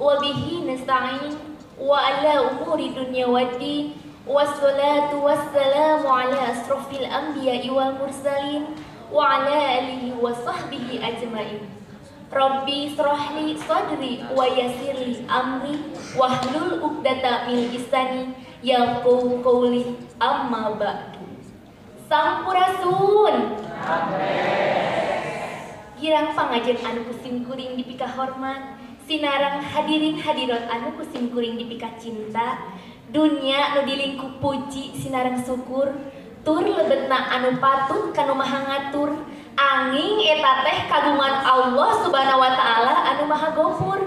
Wa bihi nasta'in wa ala umuri dunya waddin. Wassalatu wassalamu ala asrafil anbiya'i wal mursalin wa ala alihi wa sahbihi ajmain. Rabbi israh li sadri wa yassir li amri wahlul 'uqdatam min lisani yafqahu qawli. Amma ba'du. Sampurasun. Girang pangajen anu kusim kuring dipika hormat, sinarang hadirin hadirat anu kusim kuring dipika cinta. Dunya nu dilingkup puji sinarang syukur, tur lebetna anu patut kanu maha ngatur. Angin eta teh kagungan Allah Subhanahu wa taala anu maha gofur.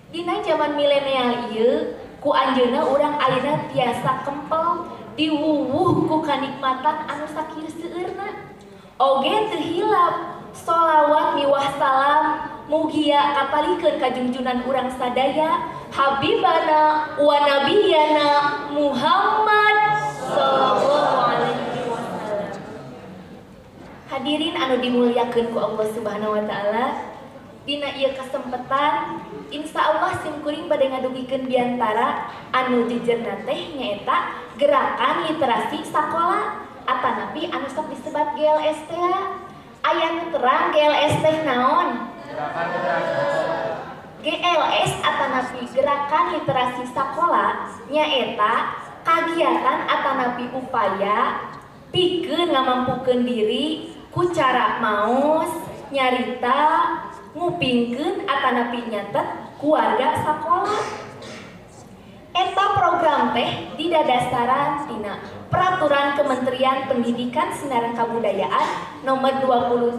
Dina zaman milenial ieu ku anjeunna urang ayeuna tiasa kempel diwuwuh ku kanikmatan anu sakieu seueurna. Oge teu hilap sholawat miwah salam mugia katalikeun ka junjunan urang sadaya Habibana wa nabiyana Muhammad sallallahu alaihi wasallam. Hadirin anu dimuliakeun ku Allah Subhanahu wa taala, dina ieu kasempatan insya Allah simkuring bade ngadugikeun biantara anu jejerna teh nyaeta gerakan literasi sakola atanapi anu sok disebat GLS teh. Aya nu terang GLS teh naon? GLS atanapi gerakan literasi sakola nyaeta kagiatan atanapi upaya pikeun ngamampukeun diri ku cara maos, nyarita, ngupingkeun atanapi nyatet ku warga sakola. Eta program teh didadasaran tina Peraturan Kementerian Pendidikan Sinarang Kabudayaan nomor 23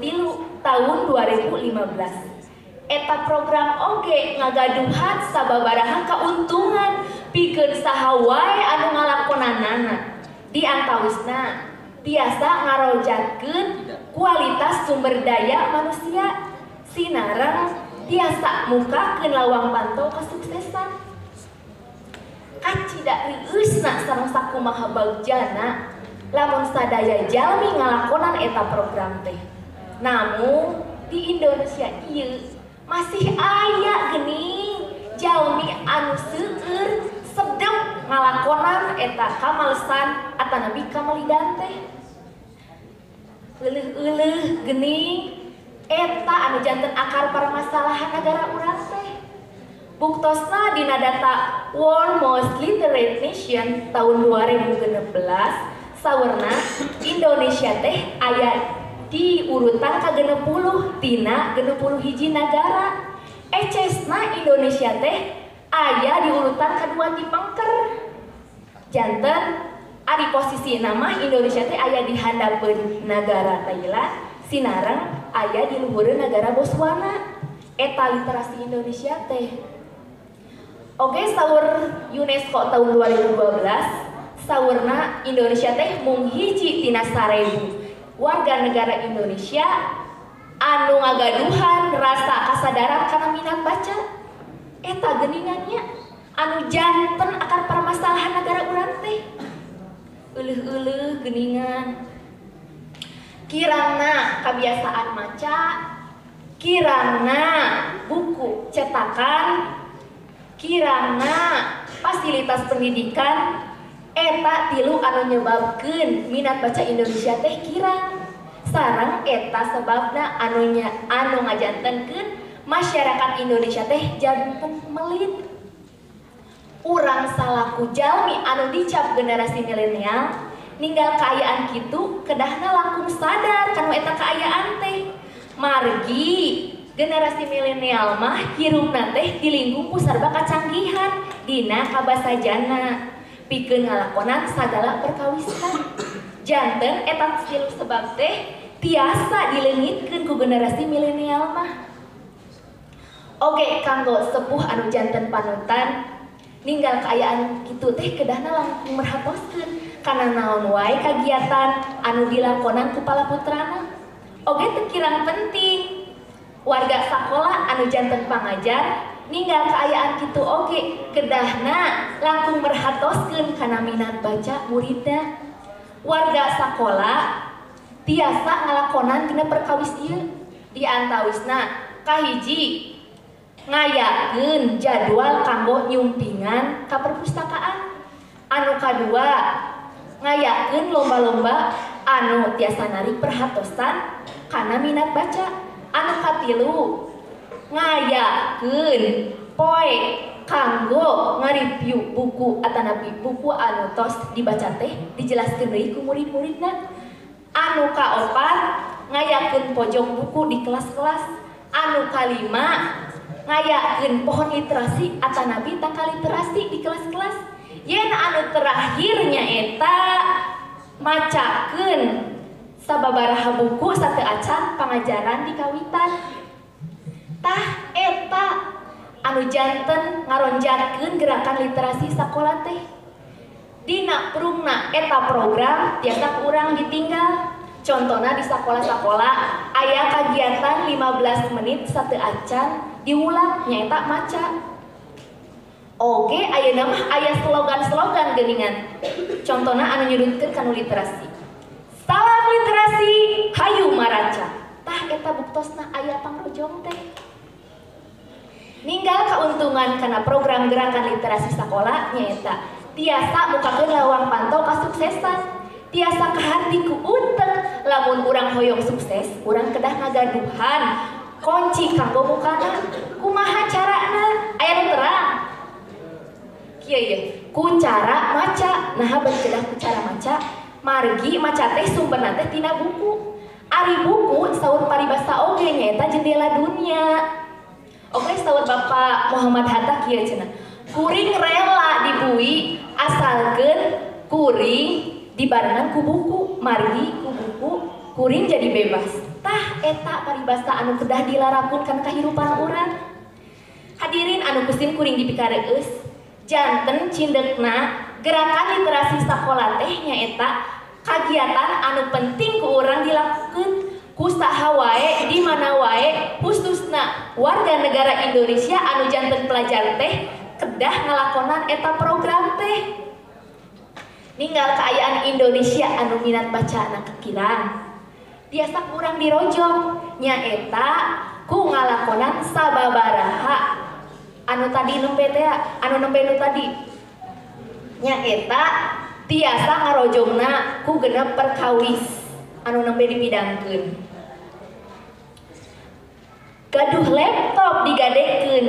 tahun 2015. Eta program oge ngagaduhan sababaraha kauntungan pikeun saha wae anu ngalakonanana. Di antawisna tiasa ngarojatkeun kualitas sumber daya manusia, sinareng tiasa mukakeun lawang pantau kesuksesan. Kacida reueusna sareng sakumaha bagjana lamun sadaya jalmi ngalakonan eta program teh. Namun di Indonesia ieu masih aya geuning jalmi anu seueur sedep ngalakonan eta kamalesan atanapi kamelidan teh. Euleuh-euleuh geuning eta anu janten akar permasalahan nagara urang teh. Buktosna dina data World Most Literate Nation tahun 2016 sawerna Indonesia teh aya di urutan ka-60 tina 61 nagara. Ecesna Indonesia teh aya di urutan ka-2 ti pengker. Janten ari posisi nama Indonesia teh aya di handapeun nagara Thailand, sinareng aya di luhureun nagara Botswana. Eta literasi Indonesia teh. Oke, saur UNESCO tahun 2012 saurna Indonesia teh mung hiji tina 1000 warga negara Indonesia anu ngagaduhan rasa kasadaran kana minat baca. Eta geuningannya anu janten akar permasalahan negara urang teh. Euleuh-euleuh geuningan. Kirangna kabiasaan maca, kirangna buku cetakan, kirangna fasilitas pendidikan, eta tilu anu nyebabkeun minat baca Indonesia teh kirang. Sareng eta sebabna anu ngajantenkeun masyarakat Indonesia teh janten melit. Urang salaku jalmi anu dicap generasi milenial ninggal kaayaan kitu kedahna langkung sadar kanu eta kaayaan teh. Margi generasi milenial mah hirupna teh dilingkung ku sarba kacanggihan dina kabasajana pikeun ngalakonan sagala perkawisan. Janten eta tilu sebab teh tiasa dileungitkeun ku generasi milenial mah. Oke, kanggo sepuh anu janten panutan ninggal kaayaan kitu teh kedahna langkung merhatoskeun kana naon wae kagiatan anu dilakonan ku palaputrana. Oge teu kirang penting warga sakola anu janten pangajar ninggal kaayaan kitu oge kedahna langkung merhatoskeun kana minat baca muridna. Warga sakola tiasa ngalakonan dina perkawis ieu. Di antawisna kahiji Ngayakeun jadwal kanggo nyumpingan ka perpustakaan. Anu kadua, ngayakeun lomba-lomba anu tiasa narik perhatosan kana minat baca. Anu katilu, ngayakeun poe kanggo ngareview buku atanapi buku anu tos dibaca teh dijelaskeun deui ku murid-muridna. Anu kaopat, ngayakeun pojok buku di kelas-kelas. Anu kalima, ngayakeun pohon literasi atanapi tangkal literasi di kelas-kelas. Yen anu terakhirnya eta macakeun sababaraha buku sateu acan pangajaran di kawitan. Tah eta anu janten ngaronjatkeun gerakan literasi sakola teh. Dina prungna eta program tiasa kurang ditinggal. Contohna di sakola-sakola aya kagiatan 15 menit sateu acan diulang nyaeta maca. Oke, ayeuna mah aya slogan-slogan geuningan. Contohna anu nyudutkeun kanu literasi. Salam literasi, hayu maraca. Tah eta buktosna aya pangrojong teh. Ninggal keuntungan kana program gerakan literasi sakola nyaeta tiasa mukakeun lawang panto kasuksesan, tiasa kaharti ku utek. Lamun urang hoyong sukses, urang kedah ngagaduhan kunci kanggo mukana. Kumaha carana? Aya nu terang. Kieu ieu, ku cara maca. Naha bari kedah ku cara maca? Margi maca teh sumberna teh tina buku. Ari buku saur paribasa oge nyaeta jendela dunia. Oke, saur Bapak Muhammad Hatta kieu cenah. Kuring rela dibui asalkeun kuring dibarengan ku buku, margi ku buku kuring jadi bebas. Tah eta paribasa anu kedah dilarapun kana kahirupan urang. Hadirin anu kusim kuring dipikareus, janten cindekna gerakan literasi sakola teh nyaeta kagiatan anu penting ku urang dilakukeun ku saha wae di mana wae, khususna warga negara Indonesia anu janten pelajar teh kedah ngalakonan eta program teh. Ninggal kaayaan Indonesia anu minat bacana kekirang tiasa kurang dirojong nyaeta ku ngalakonan sababaraha anu tadi nembe teh, anu nembe nu tadi nyaeta tiasa ngarojongna ku genep perkawis anu nembe dipidangkeun. Gaduh laptop digadekeun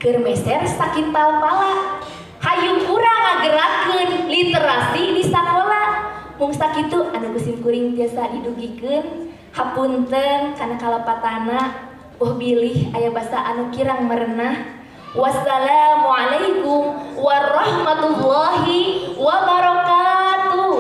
keur meser sakintal pala, hayu urang ngagerakeun literasi di sakola. Mung sakitu anu kusim kuring tiasa didugikeun. Hapunten kana kalepatana, boh bilih aya basa anu kirang merenah. Wassalamualaikum warahmatullahi wabarakatuh.